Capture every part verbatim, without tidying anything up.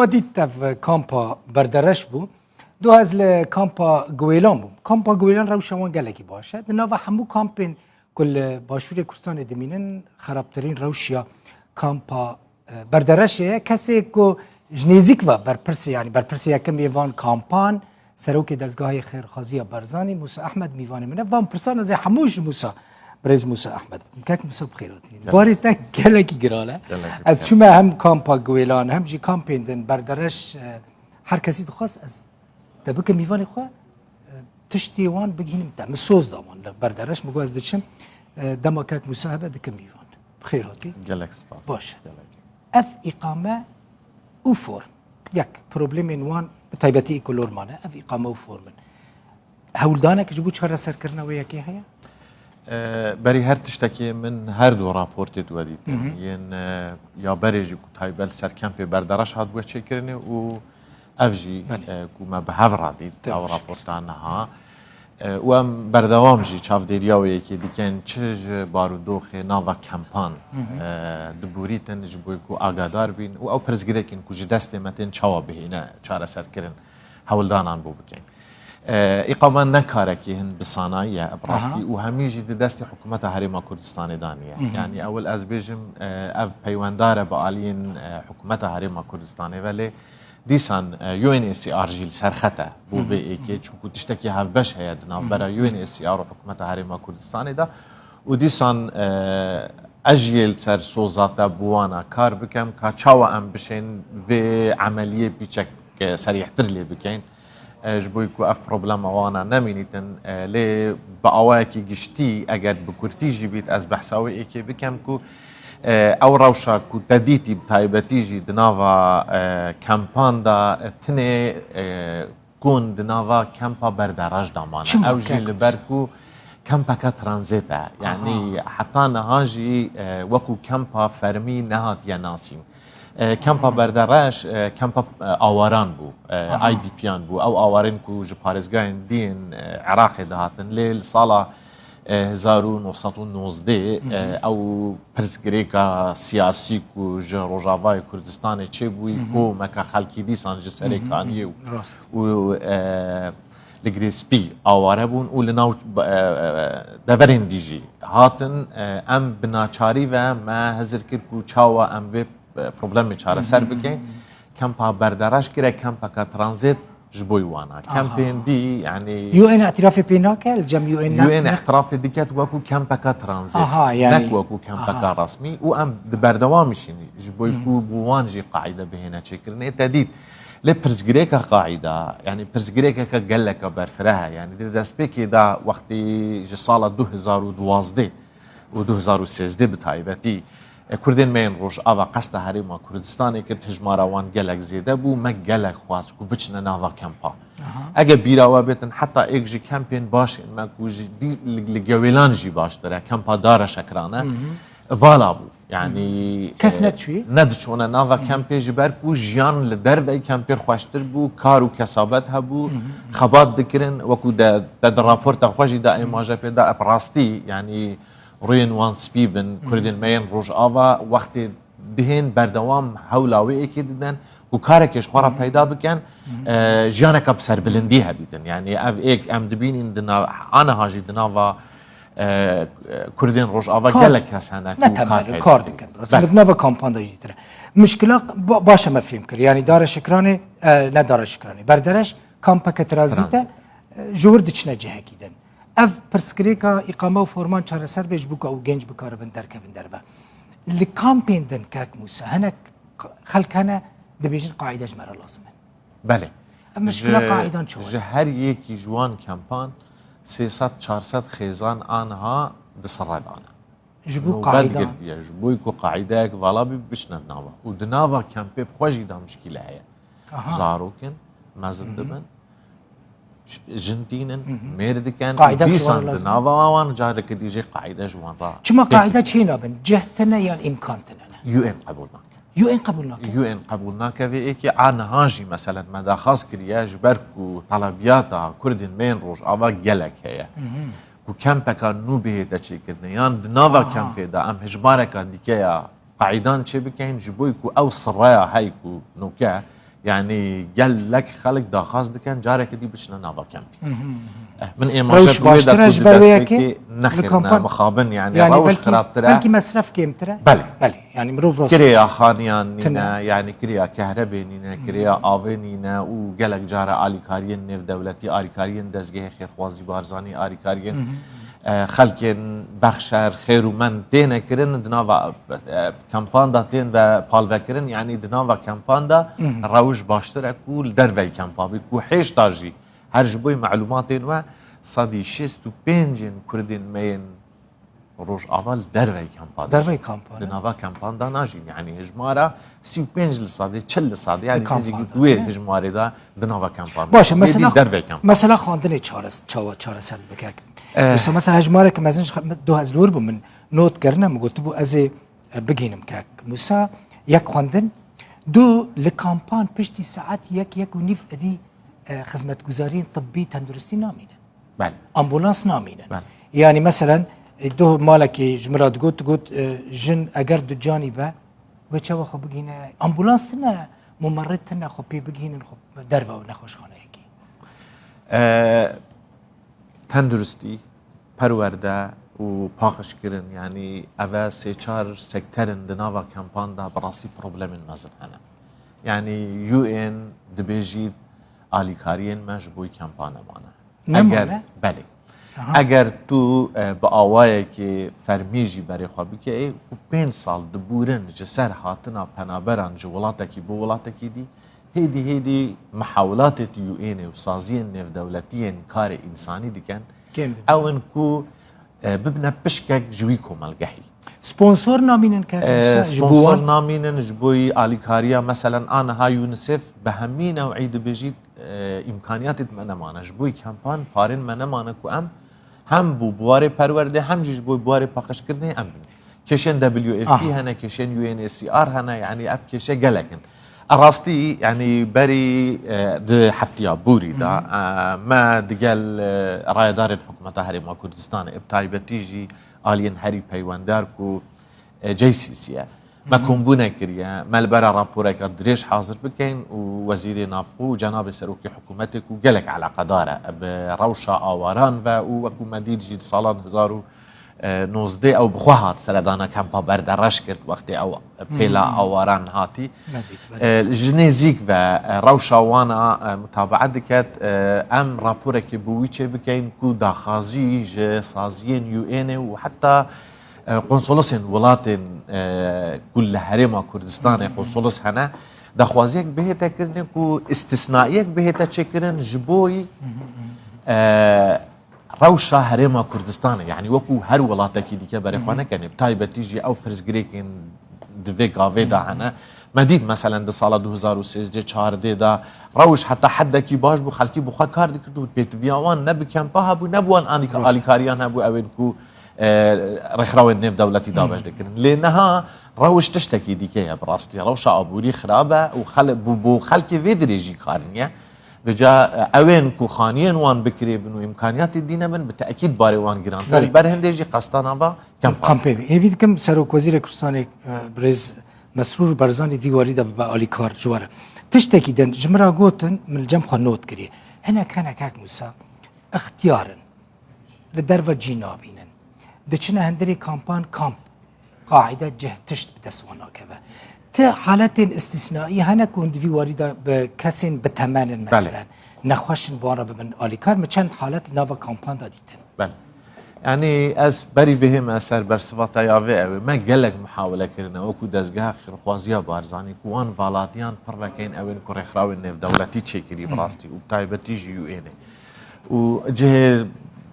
Ma dît tev kampa Berdereş bû. Duh ez li kampa Guwêlan bûm. Kampa Guwêlan rewşa wan gelekî baş e. Di nava hemû kampên ku li Başûrê Kurdistanê dimînin, xerabtirîn rewşiya kampa, e, Berdereşê ye. Kesê ku ji nêzîk ve berpirsê, yanî berpirsê yekemê van kampan, Serokê Dezgahê Xêrxwaziya Barzanî, Musa Ehmed mîvanê min e. Van pirsan ez ê hemû ji Musa, birêz Musa Ehmed bikim. Kek Musa, bi xêr hatî. Gelek Barê te spas. Gelekî giran e. Gelekî Ez spas. çûme hem kampa Guwêlan, hem jî kampên din Berdereş, e, her kesî dixwest ez te bikim mîvanê xwe, e, tiştê wan bigihînim te. Min soz da wan li Berdereş, min got ez diçim, e, dema kek Musa hebe dikim mîvan. Bi xêr hatî. Gelek spas. Baş. Gelek. Ev îqame û form. Yek, problemên wan bi taybetî îkolor mane. Ev îqame û form in. Hewldanek ji bo çareserkirina wê yekê heye? E, berî her tiştekê min her du raportê di we dîtin. Hı hı. Yên, e, ya berê jî ku taybet ser kempê Berdereş hatibû çêkirinê û ev jî, Belê. e, ku me bi hev re dît, Tebrik. ew raporta niha. E, û em berdewam jî çavdêriya wê yekê dikin, çi ji barûdoxê nava kempan, Hı hı. e, dibûrîtin ji bo ku agadar bîn û ew pirsgirêkên ku ji destê me tên çawa bihêne çareserkirin, hewldanan bo bikin. E, îqame ne karekî hin bi sanayî ye, bi rastî, Aha. û hemî jî di destê Hikûmeta Herêma Kurdistanê de niye. Hı hı. Yanî ewil ez bêjim, e, ev peywendar e bi aliyên, e, Hikûmeta Herêma Kurdistanê ve lê dîsan, e, U N H C R jî li ser xet e bo Hı hı. vê êkê, çunku tiştekî hevbeş heye di navbera Hı hı. U N H C R û Hikûmeta Herêma Kurdistanê de û dîsan, e, ez jî yê li ser soza te bi wana kar bikem ka çawa em bişên vê emeliyê pîçek, e, serîhtir lê bikeyn. E, ji bo ku ev problema wana nemînîtin, e, lê bi awayekî giştî, eger bi kurtî jî bît, ez behsa wê êkê bikem ku, e, ew rewşa ku te dîtî, bi taybetî jî di nava, e, kempan de, e, tinê, e, kon di nava kempa Berdereş de mane. Çima Ew jî kek li ber Musa? ku kempeke tranzît e. Yanî Aha. heta niha jî, e, wekû kempa fermî nehatiye nasîn. E, kempa Berdereş, e, kempa, e, awaran bû, e, Aha. I D P'yan bû. Ew awarên ku ji parêzgahên dîn, e, Iraqê dihatin. Lê li sala, e, hezar û neh sed û nozdeh, Hı hı. e, ew pirsgirêka siyasî ku ji Rojavayê Kurdistanê çêbûyî, Hı hı. komeke xelkî dîsan ji serê Hı hı, kaniyê hı û, hı. Rast. û, e, li Girê Spî aware bûn û li nav, e, e, deverên dî jî hatin. E, em bi naçarî ve me hizir kir ku çawa em vê e, problemê çareser Hı hı, hı hı. bikin. Kempa Berdereş kire kempeke tranzît ji bo wana. Aha. Kempên dî, yanî U N îtirafê pê nake, li cem U N ne-, U N ne- îtirafê diket wekû kempeke tranzît. Aha, yanî. Nek wekû kempeke Aha. resmî. Û em di berdewamî şîn ji bo Hı. ku bo wan jî qaîde bihêne çêkirinê. Te dît. Lê pirsgirêka qaîde, yanî pirsgirêkeke geleke berfireh e. Yanî di destpêkê de wextî ji sala du hezar û duwazdeh û du hezar û sêzdeh bi taybetî, e, Kurdên me yên Rojava qesta Herêma Kurdistanê kir, hijmara wan gelek zêde bû, me gelek xwest ku biçine nava kempa. Aha. Eger bîra we bêtin, heta êk ji kempên baş ên me ku ji dî-, li, li Gewêlan jî baştir e, kempa Dara Şekran e, Hı hı. vala bû. Yanî, Kes e, nediçûyî? nediçûne nava Hı hı. kempê, ji ber ku jiyan li derveyî kempê xweştir bû, kar û kesabet hebû, Hı hı. xebat dikirin, wekû de, te di raporta xwe jî de Hı hı. êmaje pê da, bi rastî, yanî, rûyên wan spî bin, Hı hı. Kurdên me yên Rojava wextê dihên berdewam hewla wê êkê didin ku karekê ji xwe re Hı hı. peyda bikin, Hı hı. e, jiyaneke bi serbilindî hebîtin. Yanî ev êk em dibînin di nav, aniha jî di nava, e, Kurdên Rojava Kar gelek kes hene ne ku temel kar peyda kar dikin. dikin. Belê. Rastî di nava kampan de jî tire. Mişkila ba-, baş e me fêm kir. Yanî Dara Şikranê, e, ne Dara Şikranê. Berdereş kampeke tranzît e, Tranzît. e, ji wir diçine cihekî din. Ev pirsgirêka îqame û forman çareser bê ji bo ku ew genc bikaribin derkevin derve. Li kampên din kek Mûsa, hinek xelk hene dibêjin qaîde ji me re lazim in. Belê. Ev mişkila Ji, qaidan çi ji were? her yekî ji wan kempan sê sed çar sed xêzan aniha di sire de ne. Ji bo Nûbet qaidan. girtiye, ji bo ku qaideyek vala bî biçine nava. Û di nava kempê bi xwe jî de mişkîle heye. Aha. Zarok in, mezin Hı hı. dibin, ş-, jin tînin, Hı hı. mêr dikin, Qaîde û dîsan kî were di lazim? nava wan careke dî jê qaîde ji wan re Çima pêk qaîde dikine. çê nabin? Cih tine yan îmkan tine ne? U N qebûl nake. U N qebûl nake? U N qebûl nake vê êkê. A niha jî, meselen, me daxwaz kiriye, ji ber ku telebiyata Kurdên me yên Rojava gelek heye. Hı hı. Ku kempeka nû bihête çêkirinê, yan di nava Aha. kempê de em hejmareka dike ya qaîdan çêbikeyn, ji bo ku ew sireya hey ku noke Yani gelek xelk daxwaz dikin, careke dî biçine nava kempî. Eh, min êmaje Rewş bi wê de baştir e ku ji di ber wê destpêkê yekê? Li nexêr, ne, kampan? Mixabin, yani Yani rewş belkî, xirabtir e. Belkî mesref kêmtir e? Belê. Belê, yani mirov rast. Kirêya xaniyan nîne, Tine. Yani kirêya kehrebê nîne, kirêya avê nîne û gelek cara alîkariyên nêvdewletî, alîkariyên dezgehê xêrxwazî Barzanî, alîkariyên, e, xelkên bexşer, xêr û men têne kirin, di nava, e, kempan de tên ve palvekirin, yani di nava kempan de rewş baştir e ku li derveyî kempa bî, ku hêşta jî her ji bo malûmatên we sedî şêst û pêncên Kurdên me yên Rojava li derveyî kempa dijîn. Derveyî kempan. Di nava kempan de najîn. Yani hijmara sî û pênc li sedê, çil li sedê, yani nêzîkî wê hijmarê de di nava kempan de. Baş e, mesela, derveyî kempan. Mesela xwendinê çares-, çawa çareser bike? Eh. Mesela, mesela hijmareke mezin ji xe-, do ez li wir bûm, min not kirine, min gotibû ez ê, e, bigihînim kek Musa, yek xwendin, du li kampan piştî saet yek, yek û nîv edî, e, xizmetguzariyên tibbî, tenduristî namînin. Belê. Ambulans namînin. Belê. Yani meselen, e, doh malekî ji min re digot, digot, e, jin eger du canî be, wê çawa xwe bigihîne? Ambulans tine, mumerrid tine, xwe pê bigihînin, xwe derve nexweşxaneyekî. E, tenduristî, perwerde û paqijkirin, yani eve sê çar sekterin di nava kempan de bi rastî problemên mezin hene. Yani U N dibêjît alîkariyên me ji bo kempa nemane. Nemane? Eger, belê. Aha. Eger tu, e, bi awayekê fermî jî berê xwe bike, û pênc sal dibûrin ji ser hatina penaberan ji welatekî bo welatekî dî, hêdî hêdî mihawilatê tu U N ê û saziyên nêvdewletî yên karê însanî dikin, kêm dibin. Ew in ku, e, bibine pişkek ji wî komelgehî. Sponsor namînin kek E, Musa, ji bo wan? Sponsor namînin ji bo alîkariya, meselen, aniha UNICEF bi hemî new'î dibêjît, e, îmkaniyatê me nemane. Ji bo kempan parên me nemane ku em hem bo buwarê perwerdê, hem jî ji bo buwarê paqijkirinê em bin. Kêşên W F P Aha. hene, kêşên U N H C R hene, yani ev kêşe gelek in. A rastî, yani berî, e, di heftiya borî de, Hı hı. e, me digel, e, rayedarên Hikûmeta Herêma Kurdistanê, bi taybetî jî aliyên herî peywendar ku, e, J C C ye. Me Hı hı. kombûne kiriye, me li bera raporeke dirêj hazir bikeyn û Wezîrê Navxwe û Cenabê Serokê Hikûmetê ku gelek eleqedar e bi rewşa awaran ve û wekû me dît jî di salan hezar û nozdeh ew bi xwe hat seredana kempa berde reş kir wextê ew pêla Hı hı. awaran hatî. Me dît, belê. E, ji nêzîk ve, e, rewşa wana, e, mutabaet diket. E, em raporekê bi wî çê bikeyn ku daxwazî ji saziyên U N ê û heta, e, konsolosên welatên, e, ku li Herêma Kurdistanê Hı hı. konsolos hene, daxwaziyek bihête kirinê ku îstisnaiyek bihête çêkirin ji bo Hı hı hı. e, rewşa Herêma Kurdistanê, yani wekû her welatekî dike berê xwe Hı hı. nekenê, bi taybetî jî ew pirsgirêkên di vê gavê de Hı hı. hene. Me dît, meselen, di sala du hezar û sêzdeh çardeh de rewş heta heddekî baş bû, xelkî bi xwe kar dikir û pêtiviya wan ne bi kempa hebû, ne bi wan alîka-, Rast. alîkariyan hebû, ew ên ku, e, rêxrawên nêvdewletî Hı. dabeş dikirin. Lê niha rewş tiştekî dike ye bi rastî. Rewşa aborî xirab e û xel-, bo, bo xelkê vê dirêjî kar niye. Vêca, e, ew ên ku xaniyên wan bi kirê bin û îmkaniyatê dî nebin, bi te'kîd barê wan girantir. Belê. Ber hindê jî qesta nava kempa. Kampê. Hêvî dikim Serokwezîrê Kurdistanê, e, birêz Mesrûr Barzanî vî warî de bibe alîkar ji we re. Tiştekî din ji min re gotin, min li cem xwe not kiriye. Hinek, hinek kek Musa, ixtiyar in. Li derve cî nabînin. Diçine hundirê kampan, kamp, qaîde cih, tişt bi dest wan nakeve. Ti haletên îstîsnaî hene ku hûn di vî warî de bi kesên bi temen in, Belê. meselen, nexweş in, wan re bibin alîkar? Min çend halet li nava kampan de dîtin. Belê. Yanî ez berî bihême ser bersiva te ya vê ew ê. Me gelek muhawele kirine wekû dezgeha xêrxwaziya Barzanî ku wan valatiyan pir vekeyin ew ên ku rêxrawên nêvdewletî çêkirî bi Hı. rastî û bi taybetî jî U N ê. Û cihê,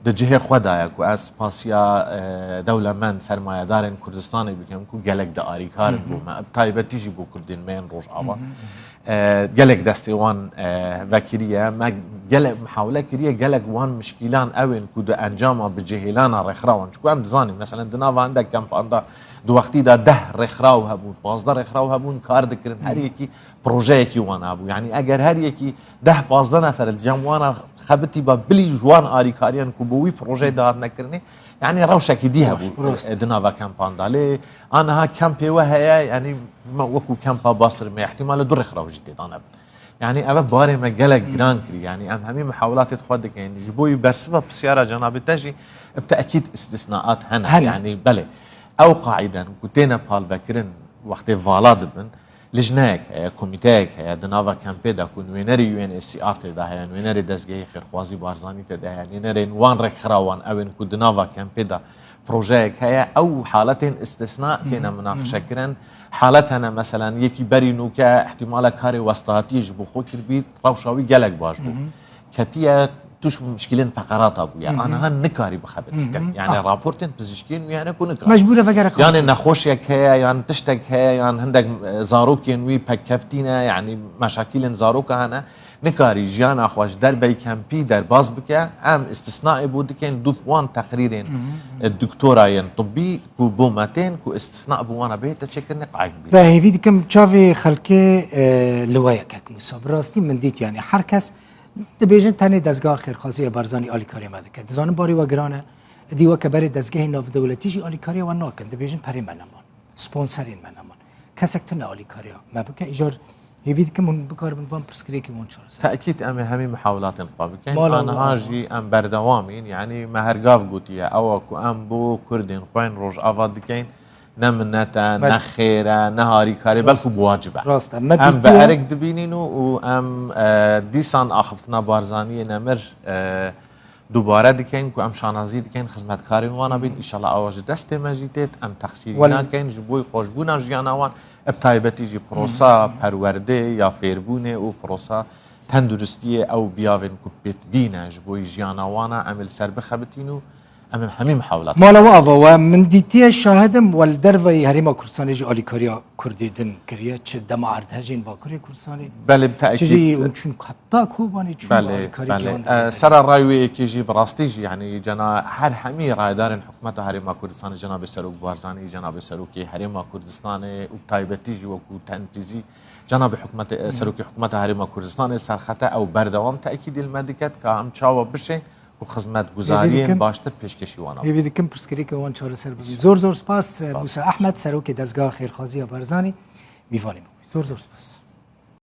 di cihê xwe de ye ku ez spasiya, e, dewlemend sermayedarên Kurdistanê bikim ku gelek diarîkar in Hı hı. bo me, bi taybetî jî bo Kurdên me yên Rojava. Hı hı. E, gelek destê wan, e, vekiriye. Me gelek mihawle kiriye, gelek wan mişkîlan ew ên ku di encama bicihêlana rêxirawan. Çku em dizanîn, meselen, di nava hindek kempan de di wextî de deh rêxiraw hebûn, pazdeh rêxiraw hebûn, kar dikirin, her Hı. yekî projeyekî wan hebû. Yanî eger her yekî deh pazdeh nefer li cem wana xebitî ba, bilî ji wan arîkariyan ku bo wî projeyê dihatine kirinê, yanî rewşekî dî Baş, hebû, rast. e, di nava kempan de. Lê aniha kempê we heye, yanî me wekû kempa Basrê me, ihtimale du rêxiraw jî tê de nebin. Yani ev barê me gelek giran kirî. Yani em hemî mihawilatê xwe dikin. Ji bo wî bersiva pisyara cenabê te jî bi te'kîd istisnaat hene. Hene. Yani belê. Ew qaîden ku têne palvekirin wextê vala dibin, lijneyek heye, komîteyek heye, di nava kempê de ku nûnerê U N H C R tê de heye, nûnerê dezgehê xêrxwazî Barzanî tê de heye, nûnerên wan rêkxirawan ew ên ku di nava kempê de projeyek heye, ew haletên istisna têne minaqişekirin. Halet hene, meselen, yekî berî nûke ihtimale karê westahatiyê ji bo xwe kiribî, rewşa wî gelek baş bû. Ketiye tûş muşkilên feqerata bûye. Aniha nikarî bixebitîtin. Yani raportên pizîşkiyên wî hene ku nikarî. Mecbûr e vegere Yani nexweşiyek heye, yan tiştek heye, yan hindek, e, zarokên wî pekkeftî ne, yani meşakîlên zaroka hene. Nikarî jiyana xwe ji derbey kempî derbas bike, em istisnayê bo dikin, dûv wan teqrîrên, e, doktora yên tibbî ku bo me tên, ku istisna bi wana bihête çêkirinê qayd bî. Ve hêvî dikim çavê xelkê, e, li we ye kek Musa. Bi rastî min dît, yani her kes dibêjin tenê dezgeha xêrxwazî ya Barzanî alîkariya me dike. Dizanin barê we giran e. Dî weke berê dezgehê navdewletî jî alîkariya we nakin. Dibêjin perê me neman. Sponserên me neman. Kesek tune alîkariya me bike. Îcar hêvî dikim hûn bikaribin van pirsgirêkî wan çareser. Te'kîd em ê hemî mihawilatên xwe bikin. Mala Aniha wan. Jî em berdewam in. Yani me her gav gotiye, ewa ku em bo Kurdên xwe yên Rojava dikin, ne minnet e, ne Bel- xêr e, ne harîkar e, belkû bi wacib e. Rast e. Me Em bi dîtiye- erk dibînin û, û em, e, dîsan axiftina Barzaniyê nemir, e, dubare dikin ku em şanazî dikin xizmetkarên wana bin. Înşallah ewa ji destê me jî têt. Em texsîrî Wel- nakin ji bo xweşbûna jiyana wan, bi taybetî jî prosa perwerdê ya fêrbûnê û prosa tenduristiyê ew biyavên ku pêt bîne ji bo jiyana wana em ê li ser bixebitîn û em ê hemî mihawilat. Mala we ava we, min dîtiye şahidim, we li derveyî Herêma Kurdistanê jî alîkariya Kurdê din kiriye, çi dema erdhejên Bakurê Kurdistanê, Belê, bi çi jî te'kîd. hûn çûn heta Kobanê çûn Belê, alîkarî belê. giyan E, derê. Sera ray wê yekê jî bi rastî jî, yani cena her hemî rayedarên hikûmeta Herêma Kurdistanê, cenabê Serok Barzanî, cenabê Serokê Herêma Kurdistanê û bi taybetî jî wekû tenfîzî cenabê hikûmetê, e, Serokê Hikûmeta Herêma Kurdistanê serxete ew berdewam te'kîdî li me diket ka em çawa bişên ku xizmetguzariyên Hêvî dikim. Baştir pêşkêşî wana. Hêvî dikim pirsgirêkên wan çareser bibin. Zor zor spas, e, Musa Ehmed, Serokê Dezgeha Xêrxwaziya Barzanî, mîvanê bû. Zor zor spas.